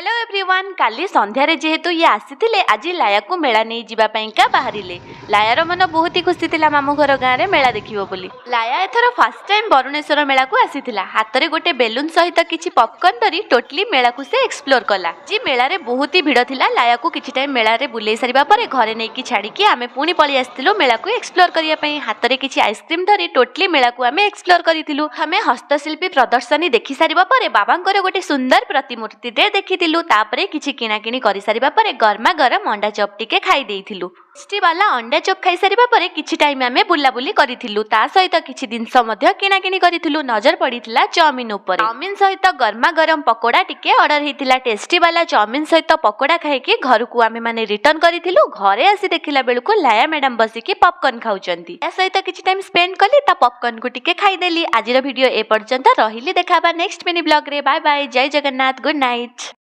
Hello everyone, କାଲି ସନ୍ଧ୍ୟାରେ ଯେହେତୁ ଇଏ ଆସିଥିଲେ, ଆଜି ଲାୟାକୁ ମେଳା ନେଇ ଯିବା ପାଇଁକା ବାହାରିଲେ। ଲାୟାର ମନ ବହୁତ ହି ଖୁସି ଥିଲା ମାମୁଁ ଘର ଗାଁରେ ମେଳା ଦେଖିବ ବୋଲି। ଲାୟା ଏଥର ଫାର୍ଷ୍ଟ ଟାଇମ୍ ବରୁଣେଶ୍ୱର ମେଳାକୁ ଆସିଥିଲା। ହାତରେ ଗୋଟେ ବେଲୁନ ସହିତ କିଛି ପପକର୍ନ ଧରି ଟୋଟାଲି ମେଳାକୁ ସେ ଏକ୍ସପ୍ଲୋର କଲା। ଯେ ମେଳାରେ ବହୁତ ହି ଭିଡ଼ ଥିଲା। ଲାୟାକୁ କିଛି ଟାଇମ୍ ମେଳାରେ ବୁଲେଇ ସାରିବା ପରେ ଘରେ ନେଇକି ଛାଡ଼ିକି ଆମେ ପୁଣି ପଳେଇ ଆସିଥିଲୁ ମେଳାକୁ ଏକ୍ସପ୍ଲୋର କରିବା ପାଇଁ। ହାତରେ କିଛି ଆଇସ୍କ୍ରିମ୍ ଧରି ଟୋଟାଲି ମେଳାକୁ ଆମେ ଏକ୍ସପ୍ଲୋର କରିଥିଲୁ। ଆମେ ହସ୍ତଶିଳ୍ପୀ ପ୍ରଦର୍ଶନୀ ଦେଖି ସାରିବା ପରେ ବାବାଙ୍କର ଗୋଟେ ସୁନ୍ଦର ପ୍ରତିମୂର୍ତ୍ତିଟେ ଦେଖିଥିଲୁ। ତାପରେ କିଛି କିଣାକିଣି କରିସାରିବା ପରେ ଗରମା ଗରମ ଅଣ୍ଡା ଚପ୍ ଟିକେ ଖାଇ ଦେଇଥିଲୁ। ଟେଷ୍ଟି ବାଲା ଅଣ୍ଡା ଚପ୍ ଖାଇସାରିବା ପରେ କିଛି ଟାଇମ୍ ଆମେ ବୁଲାବୁଲି କରିଥିଲୁ। ତା ସହିତ କିଛି ଜିନିଷ ମଧ୍ୟ କିଣାକିଣି କରିଥିଲୁ। ନଜର ପଡ଼ିଥିଲା ଚାଉମିନ ଉପରେ। ଚାଉମିନ ସହିତ ଗରମା ଗରମ ପକୋଡ଼ା ଟିକେ ଅର୍ଡର ହେଇଥିଲା। ଟେଷ୍ଟି ବାଲା ଚାଉମିନ ସହିତ ପକୋଡ଼ା ଖାଇକି ଘରକୁ ଆମେ ମାନେ ରିଟର୍ନ କରିଥିଲୁ। ଘରେ ଆସି ଦେଖିଲା ବେଳକୁ ଲାୟା ମ୍ୟାଡାମ ବସିକି ପପକର୍ନ ଖାଉଛନ୍ତି। ତା ସହିତ କିଛି ଟାଇମ୍ ସ୍ପେଣ୍ଡ କଲି, ତା ପପକର୍ନକୁ ଟିକେ ଖାଇଦେଲି। ଆଜିର ଭିଡ଼ିଓ ଏ ପର୍ଯ୍ୟନ୍ତ ରହିଲି। ଦେଖା ହବା ନେକ୍ସଟ ମିନି ବ୍ଲଗରେ। ବାଏ ବାଏ, ଜୟ ଜଗନ୍ନାଥ, ଗୁଡ୍ ନାଇଟ୍।